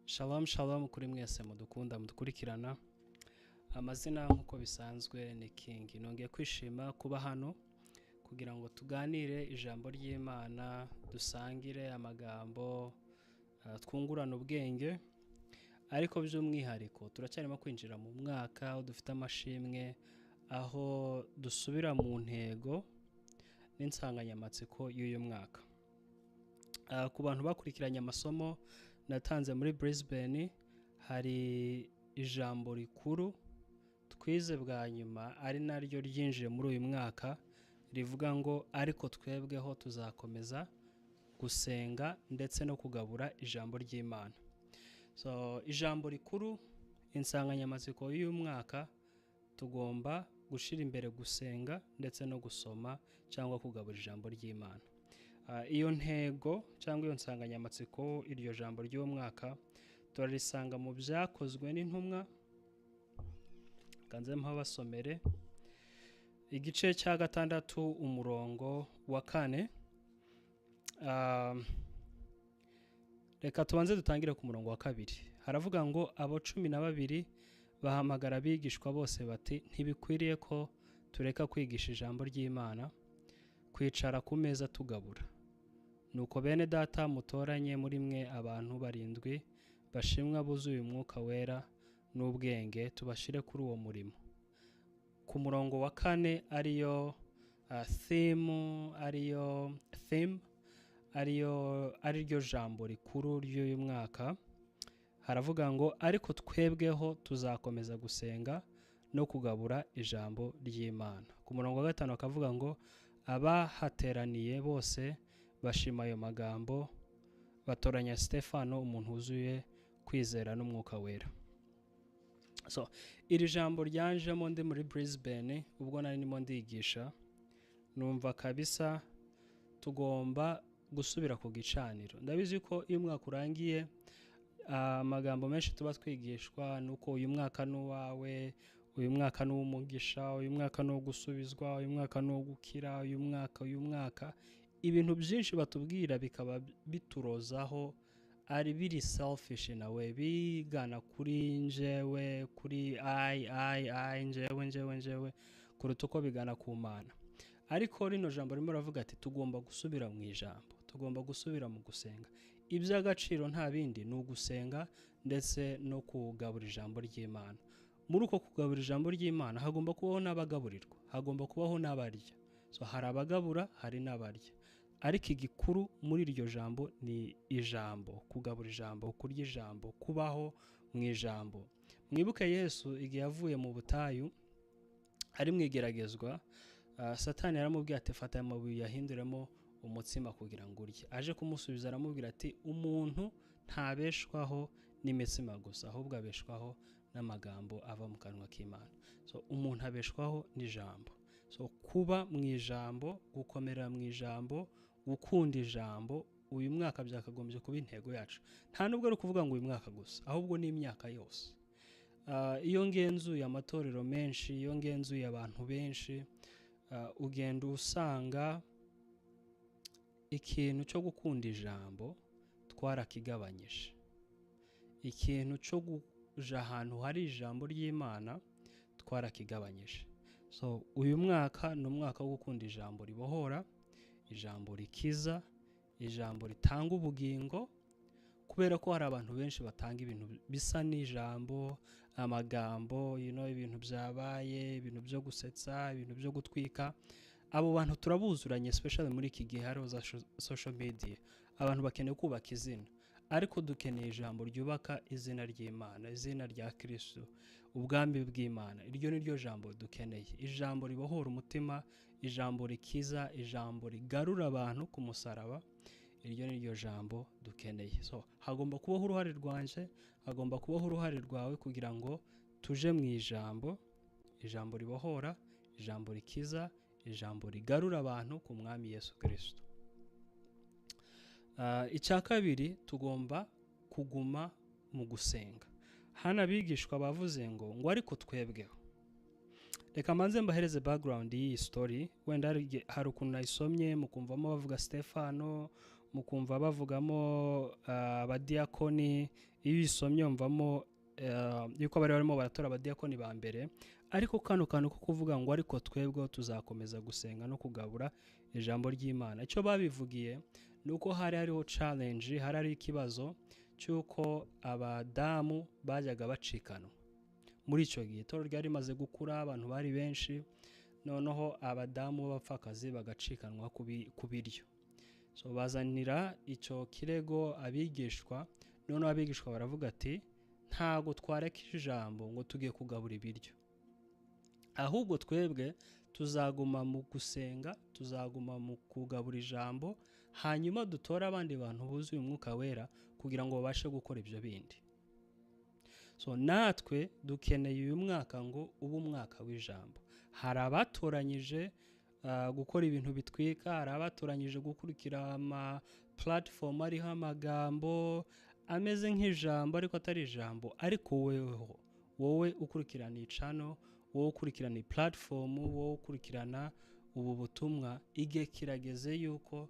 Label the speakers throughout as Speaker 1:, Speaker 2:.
Speaker 1: Shalom shalom kuri mwese mudukunda mudukurikirana. Amazina nk'uko bisanzwe ni King. Nongeye kwishima kuba hano kugira ngo tuganire ijambo ry'Imana, dusangire amagambo, twungurane ubwenge. Ariko by'umwihariko turacyarimo kwinjira mu mwaka aho dufite amashimwe, aho dusubira mu ntego n'insanganyamatsiko y'uyu mwaka. Ku bantu bakurikiranye amasomo natanze muri Brisbane, hari ijambo rikuru twize bwa nyuma ari naryo ryinjiye muri uyu mwaka, rivuga ngo ariko twebweho tuzakomeza gusenga ndetse no kugabura ijambo ry'Imana. So ijambo rikuru, insanganyamatsiko y'uyu mwaka, tugomba gushyira imbere gusenga ndetse no gusoma cyangwa kugabura ijambo ry'Imana. Iyo ntego cyangwa iyo nsanganyamatsiko, iryo jambo ry'uwo mwaka turarisanga mu Byakozwe n'Intumwa. Kanze mpabasomere igice cya 6 umurongo wa 4. Reka tubanze dutangire ku murongo wa 2. Haravuga ngo abo 12 bahamagara abigishwa bose bati ntibikwiriye ko tureka kwigisha ijambo ry'Imana, kwicara ku meza tugabura. Nuko bene data mutoranye muri mwe abantu 7 bashimwa buzuye umwuka wera n'ubwenge, tubashire kuri uwo murimo. Ku murongo wa 4 ariyo theme, ariyo ariryo jambo rikuru ry'uyu mwaka, haravuga ngo ariko twebweho tuzakomeza gusenga no kugabura ijambo ry'Imana. Ku murongo wa 5 akavuga ngo abahateraniye bose bashima ayo magambo, batoranya Stefano umuntu wuzuye kwizera n'umwuka wera. So iri jambo ryanjemo ndi muri Brisbane ubwo nari ndimo ndigisha, numva kabisa tugomba gusubira ku gicaniro. Ndabizi ko iyo umwaka urangiye amagambo menshi tuba twigishwa nuko uyu mwaka n'uwawe, uyu mwaka n'uw'umugisha, uyu mwaka n'uwo gusubizwa, uyu mwaka n'uwo gukira, uyu mwaka ibintu byinshi batubwira bikaba biturozaho, ari biri selfish nawe, bigana kuri njewe, kuri I njewe kuruta uko bigana ku Mana. Ariko rino jambo ririmo ravuga ati tugomba gusubira mu ijambo, tugomba gusubira mu gusenga. Iby'agaciro nta bindi ni ugusenga ndetse no kugabura ijambo ry'Imana. Muri uko kugabura ijambo ry'Imana hagomba kubaho n'abagaburirwa, hagomba kubaho n'abarya. So hari abagabura, hari n'abarya. Ariko igikuru muri iryo jambo ni ijambo, kugabura ijambo, kurya ijambo, kubaho mu ijambo. Mwibuke Yesu igihe yavuye mu butayu ari mu igeragezwa, Satani yaramubwiye ati fata amabuye yahinduremo umutsima kugira ngo urye. Aje kumusubiza aramubwira ati umuntu ntabeshwaho n'imitsima gusa, ahubwo abeshwaho n'amagambo ava mu kanwa k'Imana. So umuntu abeshwaho n'ijambo. So kuba mu ijambo, gukomera mu ijambo, gukunda ijambo, uyu mwaka byakagombye kuba intego yacu. Nta nubwo ari ukuvuga ngo uyu mwaka gusa, ahubwo ni imyaka yose. Iyo ngenzuye amatorero menshi, iyo ngenzuye abantu benshi, ugenda usanga ikintu cyo gukunda ijambo twarakigabanyije. Ikintu cyo kuja ahantu hari ijambo ry'Imana twarakigabanyije. So uyu mwaka ni umwaka wo gukunda ijambo ribohora, ijambo rikiza, ijambo ritanga ubugingo, kubera ko hari abantu benshi batanga ibintu bisa n'ijambo, amagambo, ibintu byabaye, ibintu byo gusetsa, ibintu byo gutwika. Abo bantu turabuzuranye, especially muri iki gihe hariho za social media. Abantu bakeneye kubaka izina, ariko dukeneye ijambo ryubaka izina ry'Imana, izina rya Kristo, ubwami bw'Imana. Iryo ni ryo jambo dukeneye, ijambo ribohora umutima, ijambo rikiza, ijambo rigarura abantu ku musaraba. Iryo ni ryo jambo dukeneye. So hagomba kubaho uruhare rwanje, hagomba kubaho uruhare rwawe kugira ngo tuje mu ijambo, ijambo ribohora, ijambo rikiza, ijambo rigarura abantu ku mwami Yesu Kristo. Icya kabiri, tugomba kuguma mu gusenga. Hano abigishwa bavuze ngo ariko twebweho. Reka manze mbahereze background y'iyi story, wenda hari ukuntu nayisomye mukumvamo bavuga Stefano, Mukumva bavugamo abadiyakoni. Iyo uyisomye wumvamo yuko bari barimo baratora abadiyakoni ba mbere. Ariko kano kantu ko kuvuga ngo "ariko twebwe tuzakomeza gusenga no kugabura ijambo ry'Imana", icyo babivugiye ni uko hari hariho challenge, hari hariho ikibazo cy'uko abadamu bajyaga bacikanwa. Muri icyo gihe itorero ryari rimaze gukura, abantu bari benshi, noneho abadamu b'abapfakazi bagacikanwa ku biryo. So bazanira icyo kirego abigishwa. Noneho abigishwa baravuga ati: "Ntago twareka ijambo ngo tugiye kugabura ibiryo, ahubwo twebwe tuzaguma mu gusenga, tuzaguma mu kugabura ijambo, hanyuma dutore abandi bantu buzuye Umwuka Wera kugira ngo babashe gukora ibyo bindi." So natwe dukeneye uyu mwaka ngo ube umwaka w'ijambo. Hari abatoranyije gukora ibintu bitwika, hari abatoranyije gukurikira ama platform ariho amagambo ameze nk'ijambo ariko atari ijambo. Ariko weweho, wowe ukurikirana iyi channel, wowe ukurikirana iyi platform, wowe ukurikirana ubu butumwa, igihe kirageze yuko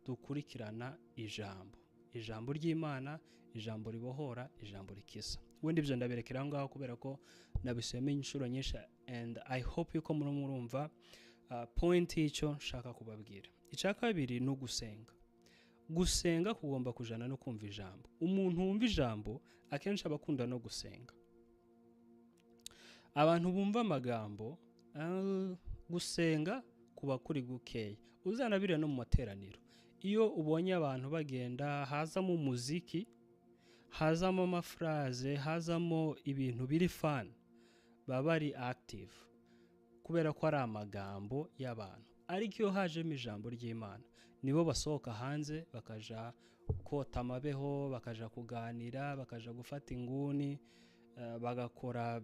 Speaker 1: dukurikirana ijambo, ijambo ry'Imana, ijambo ribohora, ijambo rikiza. Wenda ibyo ndaberekera aho ngaho kubera ko nabisomye inshuro nyinshi, and I hope yuko muri murumva point y'icyo nshaka kubabwira. Icya kabiri ni ugusenga. Gusenga kugomba kujana no kumva ijambo. Umuntu wumva ijambo akenshi aba akunda no gusenga. Abantu bumva amagambo, gusenga kuba kuri gukeya. Uzanabireba no mu materaniro, iyo ubonye abantu bagenda hazamo umuziki, hazamo amafraze, hazamo ibintu biri fun, baba bari active kubera ko ari amagambo y'abantu. Ariko iyo hajemo ijambo ry'Imana, nibo basohoka hanze bakaja kota amabeho, bakaja kuganira, bakaja gufata inguni, bagakora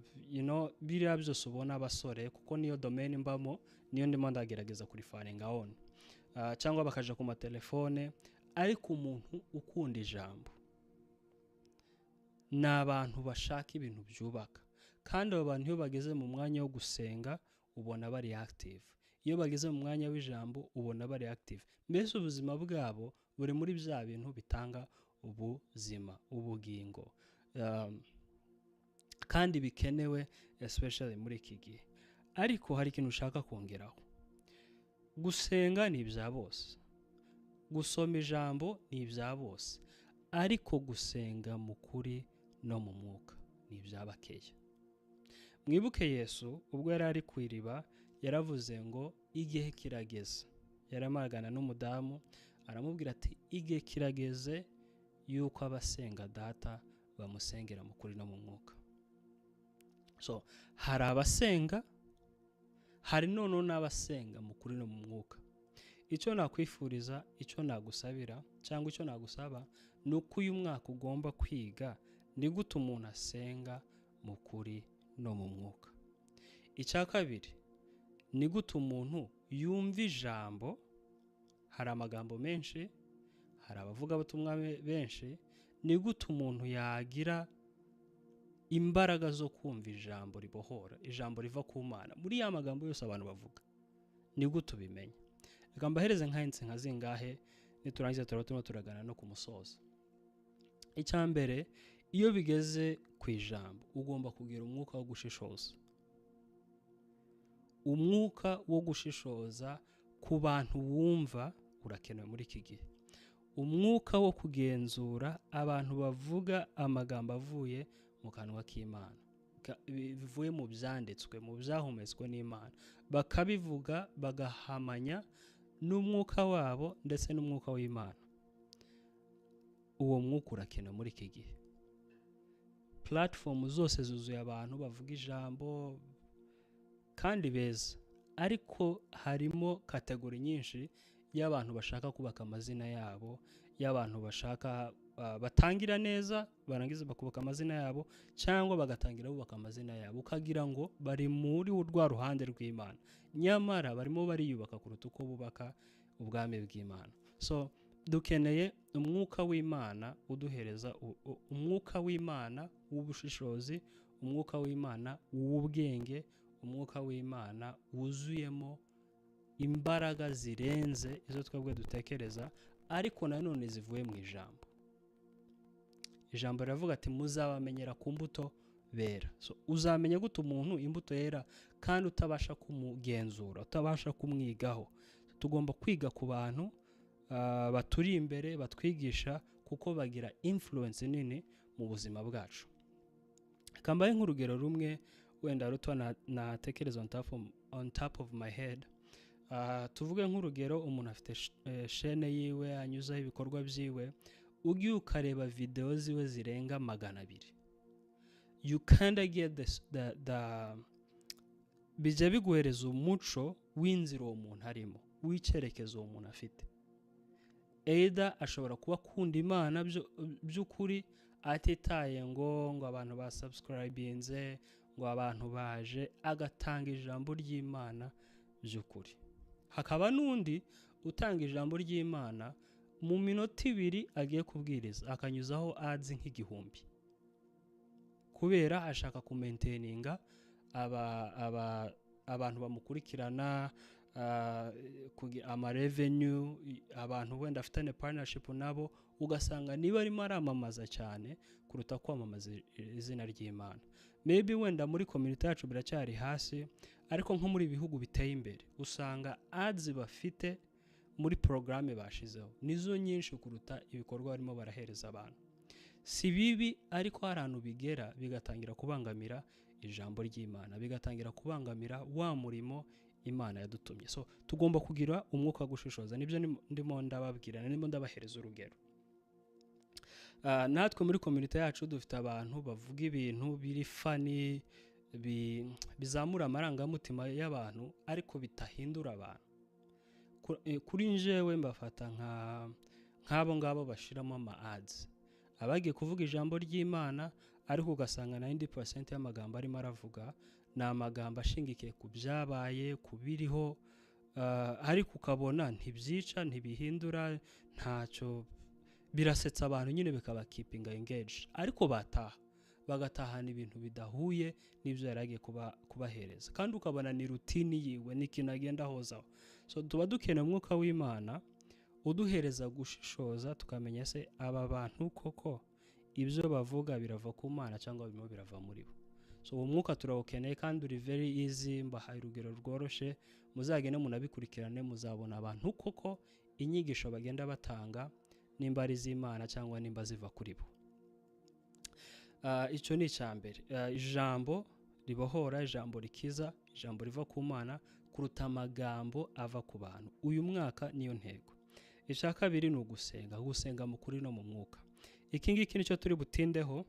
Speaker 1: biriya byose ubona abasore, kuko niyo domaine mbamo, niyo ndimo ndagerageza kureferringa on, cyangwa bakaja ku matelefone. Ariko umuntu ukunda ijambo ni abantu bashaka ibintu byubaka, kandi abo bantu iyo bageze mu mwanya wo gusenga ubona bari active, iyo bageze mu mwanya w'ijambo ubona bari active. Mbese ubuzima bwabo buri muri bya bintu bitanga ubuzima, ubugingo, kandi bikenewe especially muri iki gihe. Ariko hari ikintu ushaka kongeraho: gusenga ni ibya bose, gusoma ijambo ni ibya bose, ariko gusenga mu kuri no mu mwuka ni ibya bakeya. Mwibuke Yesu ubwo yari ari ku iriba, yaravuze ngo igihe kirageze. Yaramagana n'umudamu, aramubwira ati: "Igihe kirageze yuko abasenga Data bamusengera mu kuri no mu mwuka." So hari abasenga, hari noneho n'abasenga mu kuri no mu mwuka. Icyo nakwifuriza, icyo nagusabira cyangwa icyo nagusaba, ni uko uyu mwaka ugomba kwiga ni gute umuntu asenga mu kuri no mu mwuka. Icya kabiri, ni gute umuntu yumva ijambo. Hari amagambo menshi, hari abavugabutumwa benshi. Ni gute umuntu yagira imbaraga zo kumva ijambo ribohora, ijambo riva ku Mana muri ya magambo yose abantu bavuga? Ni gute ubimenya? Reka mbahereze nka hints nka zingahe, niturangiza turaba turimo turagana no ku musozo. Icya mbere, iyo bigeze ku ijambo ugomba kugira umwuka wo gushishoza, umwuka wo gushishoza ku bantu wumva urakenewe muri iki gihe, umwuka wo kugenzura abantu bavuga amagambo avuye mu kanwa k'Imana, bivuye mu byanditswe, mu byahumetswe n'Imana, bakabivuga bagahamanya n'umwuka wabo ndetse n'umwuka w'Imana. Uwo mwuka urakenewe muri iki gihe. Platform zose zuzuye abantu bavuga ijambo kandi beza, ariko harimo category nyinshi y'abantu bashaka kubaka amazina yabo, y'abantu bashaka batangira neza barangiza bakubaka amazina yabo, cyangwa bagatangira bubaka amazina yabo ukagira ngo bari muri rwa ruhande rw'Imana, nyamara barimo bariyubaka kuruta uko bubaka ubwami bw'Imana. So dukeneye umwuka w'Imana uduhereza umwuka w'Imana w'ubushishozi, umwuka w'Imana w'ubwenge, umwuka w'Imana wuzuyemo imbaraga zirenze izo twebwe dutekereza. ariko nanone zivuye mu ijambo. Ijambo riravuga ati muzabamenyera ku mbuto bera. So uzamenya gute umuntu imbuto yera kandi utabasha kumugenzura, utabasha kumwigaho? Tugomba kwiga ku bantu baturi imbere, batwigisha, kuko bagira influence nini mu buzima bwacu. Kambaye nk'urugero rumwe wenda ruto natekereza on top of my head. Tuvuge nk'urugero, umuntu afite chaîne yiwe anyuzaho ibikorwa byiwe, ugiye ukareba video ziwe zirenga 200, you kinda get this, the bijya biguhereza umuco w'inzira uwo muntu arimo, w'icyerekezo uwo muntu afite. Either ashobora kuba akunda Imana by'ukuri, atitaye ngo abantu basubscribinze, ngo abantu baje, agatanga ijambo ry'Imana by'ukuri. Hakaba n'undi utanga ijambo ry'Imana mu minota 2 agiye kubwiriza akanyuzaho ads nk'igihumbi, kubera ashaka kumaintaininga abantu bamukurikirana, ama revenue, abantu wenda afitanye partnership nabo, ugasanga niba arimo aramamaza cyane kuruta kwamamaza izina ry'Imana. Maybe wenda muri community yacu biracyari hasi, ariko nko muri bihugu biteye imbere usanga ads bafite muri programme bashizeho nizo nyinshi kuruta ibikorwa barimo barahereza abantu. Si bibi, ariko hari ahantu bigera bigatangira kubangamira ijambo ry'Imana, bigatangira kubangamira wa murimo Imana yadutumye. So tugomba kugira umwuka wo gushishoza. Nibyo ndimo ndababwira, ndimo ndabahereza urugero. Natwe muri community yacu dufite abantu bavuga ibintu biri funny, bizamura amarangamutima y'abantu ariko bitahindura abantu. Kuri njewe mbafata nk'abo ngabo bashiramo ama ads, abagiye kuvuga ijambo ry'Imana ariko ugasanga 90% y'amagambo arimo aravuga ni amagambo ashingikiye ku byabaye, ku biriho, ariko ukabona ntibyica, ntibihindura, ntacyo, birasetsa abantu nyine bikaba keeping engaged, ariko bataha bagatahana ibintu bidahuye n'ibyo yari agiye kubahereza, kandi ukabona ni routine yiwe, ni ikintu agenda ahozaho. So tuba dukeneye umwuka w'Imana uduhereza gushishoza, tukamenya se aba bantu koko ibyo bavuga birava ku Mana cyangwa birimo birava muri bo. So uwo mwuka turawukeneye kandi uri very easy. Mbahaye urugero rworoshe, muzagende munabikurikirane, muzabona abantu koko inyigisho bagenda batanga nimba ari iz'Imana cyangwa nimba ziva kuri bo. Icyo ni icya mbere. Ijambo ribohora, ijambo rikiza, ijambo riva ku Mana kuruta amagambo ava ku bantu. Uyu mwaka niyo ntego. Icya kabiri ni ugusenga, gusenga mu kuri no mu mwuka. Iki ngiki nicyo turi butindeho.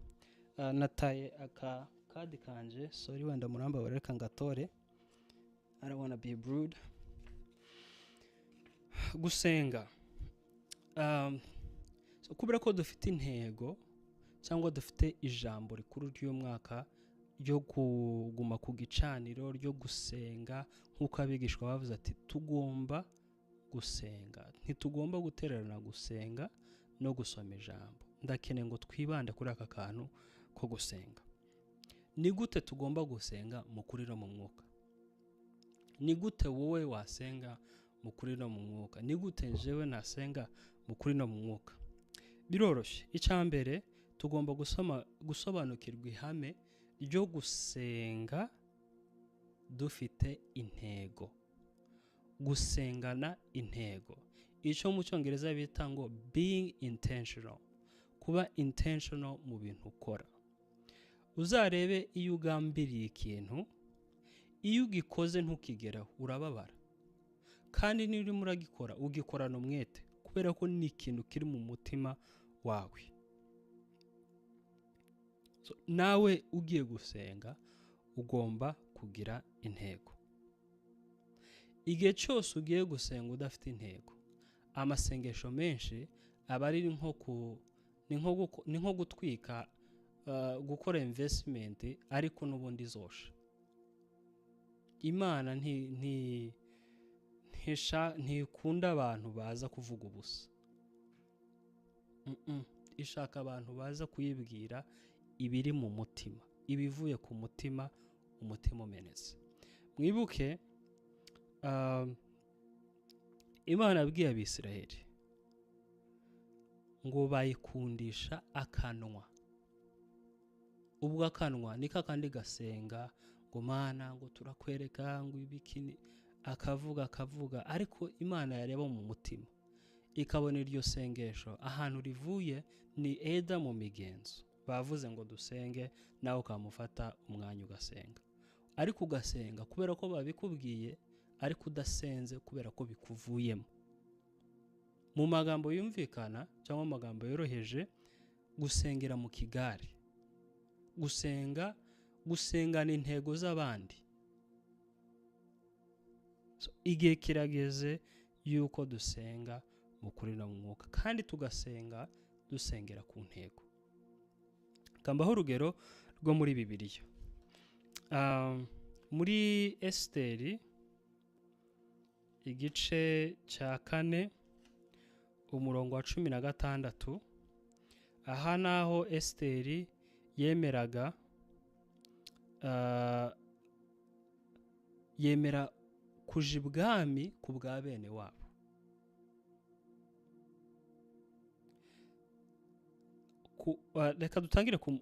Speaker 1: Nataye aka kadi kanje, sorry wenda muramba, reka ngatore. I don't wanna be rude. Gusenga. So kubera ko dufite intego cyangwa dufite ijambo rikuru ry'umwaka ryo kuguma ku gicaniro, ryo gusenga, nk'uko abigishwa bavuze ati tugomba gusenga, ntitugomba gutererana gusenga no gusoma ijambo. Ndakeneye ngo twibande kuri aka kantu ko gusenga. Ni gute tugomba gusenga mu kuri no mu mwuka? Ni gute wowe wasenga mu kuri no mu mwuka? Ni gute jewe nasenga mu kuri no mu mwuka? Biroroshye. Icya mbere, tugomba gusobanukirwa ihame ryo gusenga dufite intego, gusengana intego, icyo mu cyongereza bita ngo being intentional, kuba intentional mu bintu ukora. Uzarebe iyo ugambiriye ikintu, iyo ugikoze ntukigeraho urababara, kandi niba urimo uragikora ugikorana umwete, kubera ko ni ikintu kiri mu mutima wawe. So, nawe ugiye gusenga ugomba kugira intego. Igihe cyose ugiye gusenga udafite intego, amasengesho menshi aba ari ni nko gutwika, gukora investment ariko n'ubundi zosha. Imana ntikunda abantu baza kuvuga ubusa. Ishaka abantu baza kuyibwira ibiri mu mutima, ibivuye ku mutima, umutima umenetse. Mwibuke, Imana yabwiye Abisiraheli Ngo bayikundisha akanwa. Ubwo akanwa ni kakandi gasenga ngo Mana ngo turakwereka ngo ibikini, akavuga akavuga, ariko Imana yareba mu mutima ikabona iryo sengesho ahantu rivuye ni eda mu migenzo. Bavuze ngo dusenge, nawe ukamufata umwanya ugasenga, ariko ugasenga kubera ko babikubwiye, ariko udasenze kubera ko bikuvuyemo. Mu magambo yumvikana cyangwa amagambo yoroheje, gusengera mu kigare, gusenga gusengana intego z'abandi. So, igihe kirageze yuko dusenga mu kuri no mu mwuka, kandi tugasenga dusengera ku ntego. Kambaho urugero rwo muri Bibiliya. Muri Esiteri igice cya 4 umurongo wa 16, aha naho Esiteri yemeraga yemera kuja ibwami ku bwa bene wabo. Reka dutangire ku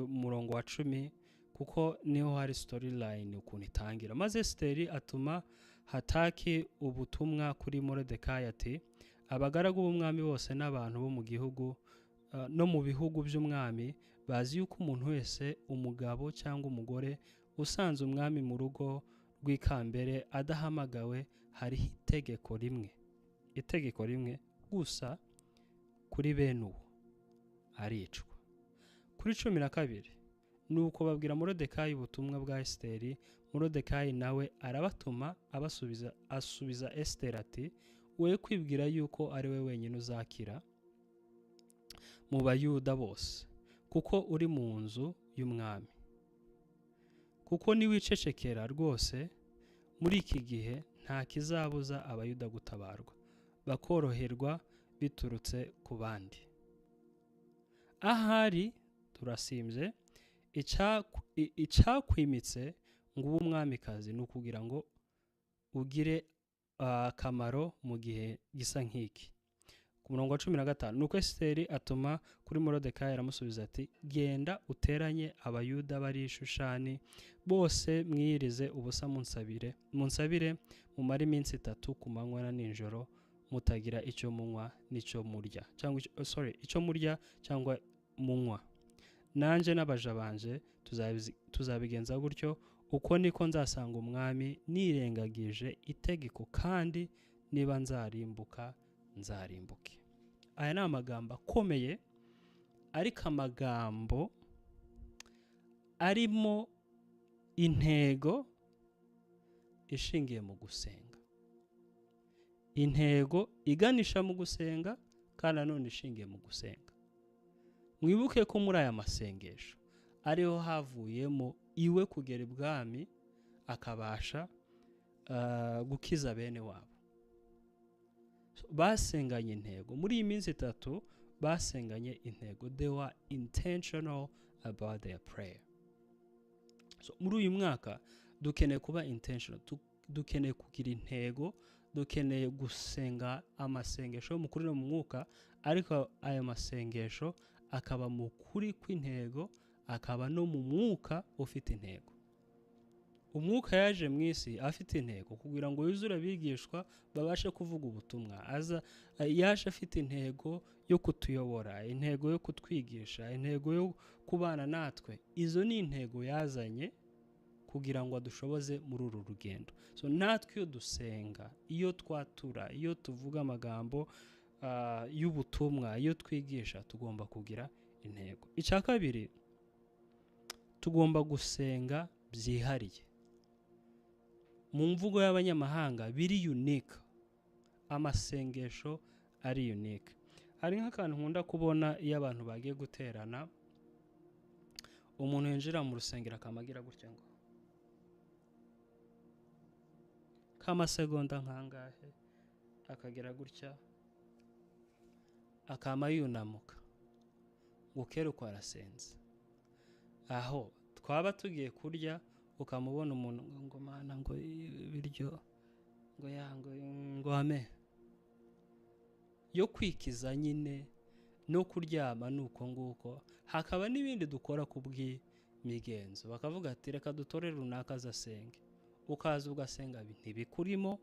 Speaker 1: murongo wa 10 kuko niho hari storyline ukuntu itangira. Maze Esiteri atuma Hataki ubutumwa kuri Moridekayi ati: abagaragu b'umwami bose n'abantu bo mu gihugu no mu bihugu by'umwami bazi yuko umuntu wese, umugabo cyangwa umugore, usanze umwami mu rugo rw'ikambere adahamagawe, hariho itegeko rimwe, itegeko rimwe gusa kuri bene uwo, aricwa. Kuri 12, nuko babwira Moridekayi ubutumwa bwa Esiteri. Moridekayi nawe arabatuma, abasubiza, asubiza Esiteri ati: we kwibwira yuko ari we wenyine uzakira mu Bayuda bose, kuko uri mu nzu y'umwami. Kuko niwicecekera rwose muri iki gihe nta kizabuza Abayuda gutabarwa, bakoroherwa biturutse ku bandi. Ahari turasimbye, icakwimitse ngo ube umwamikazi ni ukugira ngo ugire akamaro mu gihe gisa nk'iki. Ku murongo wa 15, nuko Esiteri atuma kuri Moridekayi aramusubiza ati: genda uteranye Abayuda bari i Shushani bose, mwiyirize ubusa, munsabire mumare iminsi 3 ku manywa na nijoro, mutagira icyo munywa n'icyo murya, cyangwa icyo murya cyangwa munywa. Nanje n'abaja banje tuzabigenza gutyo. Uko niko nzasanga umwami nirengagije itegeko, kandi niba nzarimbuka nzarimbuke. Aya ni amagambo akomeye, ariko amagambo arimo intego ishingiye mu gusenga, intego iganisha mu gusenga, kandi nanone ishingiye mu gusenga. Mwibuke ko muri aya masengesho ariho havuyemo iwe kugera ibwami akabasha gukiza bene wabo. Basenganye intego muri iyi minsi 3, basenganye intego. They were intentional about their prayer. So, muri uyu mwaka dukeneye kuba intentional, dukeneye kugira intego, dukeneye gusenga amasengesho mu kuri no mu mwuka, ariko aya masengesho akaba mu kuri kw'intego, akaba no mu mwuka ufite intego. Umwuka yaje mu isi afite intego kugira ngo yuzure abigishwa babashe kuvuga ubutumwa. Aza yaje afite intego yo kutuyobora, intego yo kutwigisha, intego yo kubana natwe. Izo ni intego yazanye kugira ngo adushoboze muri uru rugendo. So natwe iyo dusenga, iyo twatura, iyo tuvuga amagambo y'ubutumwa, iyo twigisha, tugomba kugira intego. Icya kabiri, tugomba gusenga byihariye. Mu mvugo y'abanyamahanga biri unique, amasengesho ari unique. Hari nk'akantu nkunda kubona iyo abantu bagiye guterana, umuntu yinjira mu rusengero akamagira gutya ngo kamasegonda nkangahe, akagera gutya akama yunamuka ngo kera uko arasenze. Aho twaba tugiye kurya ukamubona umuntu ngo Mana ngo ibiryo ngo yango ngo ame yo kwikiza nyine. No kuryama ni uko nguko. Hakaba n'ibindi dukora ku bw'imigenzo, bakavuga ati reka dutore runaka azasenge, ukaza ugasenga ntibikurimo,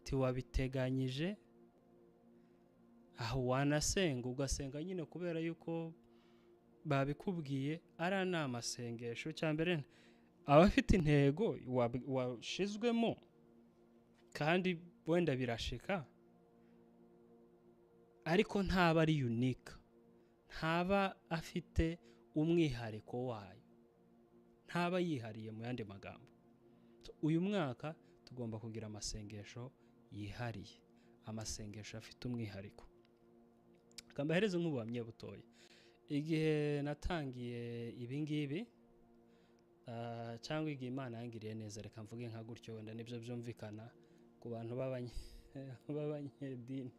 Speaker 1: ntiwabiteganyije. Aho wanasenga ugasenga nyine kubera yuko babikubwiye. Ariya ni amasengesho. Cya mbere aba afite intego washizwemo, kandi wenda birashika, ariko ntaba ari unique, ntaba afite umwihariko wayo, ntaba yihariye mu yandi magambo. Uyu mwaka tugomba kugira amasengesho yihariye, amasengesho afite umwihariko. Kambahereze nk'ubuhamya butoya. Igihe natangiye ibingibi, cyangwa igihe Imana yangiriye neza, reka mvuge nka gutyo, wenda nibyo byumvikana ku bantu b'abanyedini.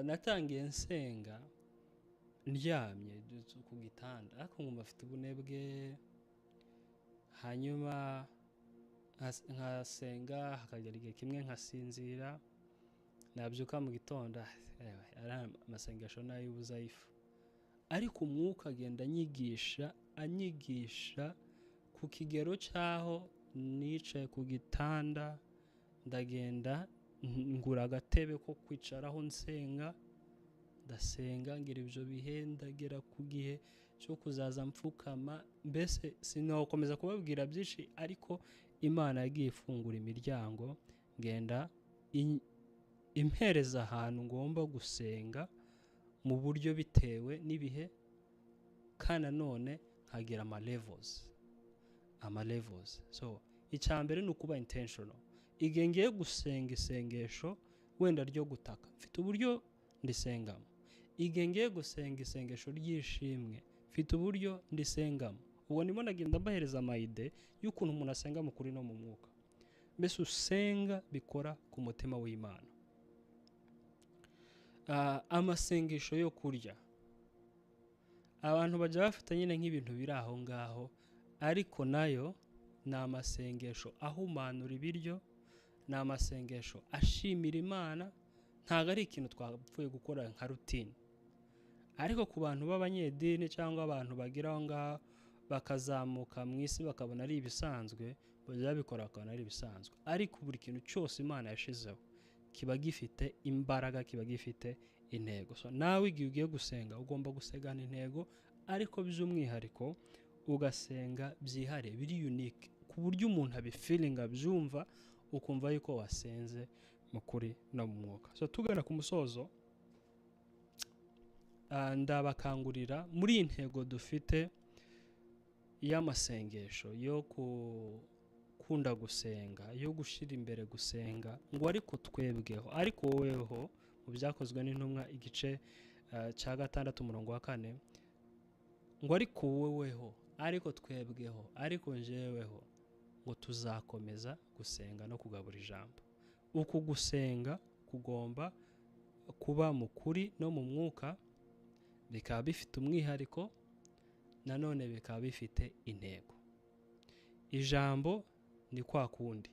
Speaker 1: Natangiye nsenga ndyamye ku gitanda, ariko nkumva mfite ubunebwe. Hanyuma nkasenga, hakagera igihe kimwe nkasinzira, nabyuka mu gitondo ari amasengesho n'ay'ubuzayifu. Ariko umwuka agenda anyigisha ku kigero cy'aho nicaye ku gitanda, ndagenda ngura agatebe ko kwicaraho nsenga, ndasenga ngira ibyo bihe, ndagera ku gihe cyo kuzaza mfukama. Mbese sinakomeza kubabwira byinshi, ariko Imana yagiye ifungura imiryango, ngenda impereza ahantu ngomba gusenga mu buryo bitewe n'ibihe, kandi nanone nkagira ama levels. So icya mbere ni ukuba intentional. Igihe ngiye gusenga isengesho wenda ryo gutaka, mfite uburyo ndisengamo. Igihe ngiye gusenga isengesho ry'ishimwe, mfite uburyo ndisengamo. Ubwo ndimo ndagenda mbahereza amayide y'ukuntu umuntu asenga mu kuri no mu mwuka. Mbese usenga bikora ku mutima w'Imana. Amasengesho yo kurya, abantu bajya bafata nyine nk'ibintu biri aho ngaho, ariko nayo ni amasengesho ahumanura ibiryo, ni amasengesho ashimira Imana. Ntabwo ari ikintu twapfuye gukora nka rutine. Ariko ku bantu b'abanyedini cyangwa abantu bagira aho ngaho bakazamuka mu isi bakabona ari ibisanzwe, bajya babikora bakabona ari ibisanzwe. Ariko buri kintu cyose Imana yashizeho kiba gifite imbaraga, kiba gifite intego. So nawe igihe ugiye gusenga ugomba gusengana intego, ariko by'umwihariko ugasenga byihariye, biri unique, ku buryo umuntu abifilinga, abyumva, ukumva yuko wasenze mu kuri no mu mwuka. So tugana ku musozo, ndabakangurira muri iyi ntego dufite y'amasengesho yo gukunda gusenga, yo gushyira imbere gusenga, ngo ariko twebweho, ariko woweho, mu byakozwe n'intumwa igice cya 6 umurongo wa 4, ngo ariko woweho, ariko twebweho, ariko njyeweho, ngo tuzakomeza gusenga no kugabura ijambo. Uku gusenga kugomba kuba mu kuri no mu mwuka, bikaba bifite umwihariko, nanone bikaba bifite intego. Ijambo ni kwa kundi,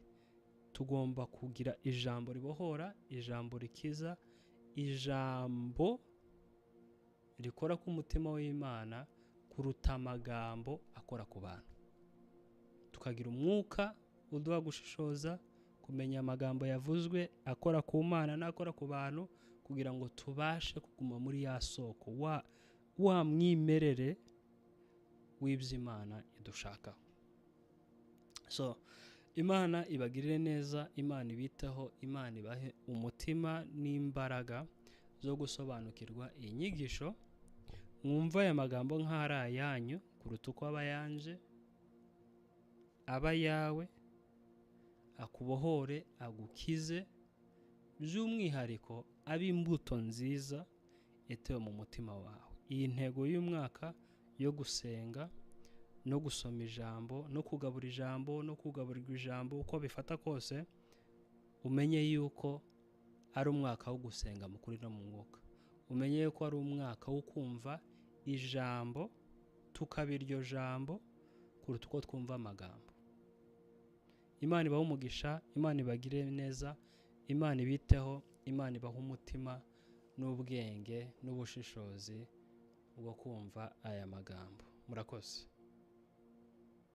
Speaker 1: tugomba kugira ijambo ribohora, ijambo rikiza, ijambo rikora ku mutima w'Imana kuruta amagambo akora ku bantu. Tukagira umwuka uduha gushishoza, kumenya amagambo yavuzwe akora ku Mana n'akora ku bantu, kugira ngo tubashe kuguma muri ya soko wa mwimerere w'iby'Imana idushakaho. So Imana ibagirire neza, Imana ibiteho, Imana ibahe umutima n'imbaraga zo gusobanukirwa iyi nyigisho. Mwumva aya magambo nk'aho ari ayanyu kuruta uko aba yanje, aba yawe, akubohore, agukize, by'umwihariko abe imbuto nziza yatewe mu mutima wawe. Iyi ntego y'umwaka yo gusenga no gusoma ijambo no kugabura ijambo no kugaburirwa ijambo, uko bifata kose, umenye yuko ari umwaka wo gusenga mu kuri no mu mwuka. Umenye yuko ari umwaka wo kumva ijambo, tukaba iryo jambo kuruta uko twumva amagambo. Imana ibahe umugisha, Imana ibagire neza, Imana ibiteho, Imana ibahe umutima n'ubwenge n'ubushishozi bwo kumva aya magambo. Murakoze.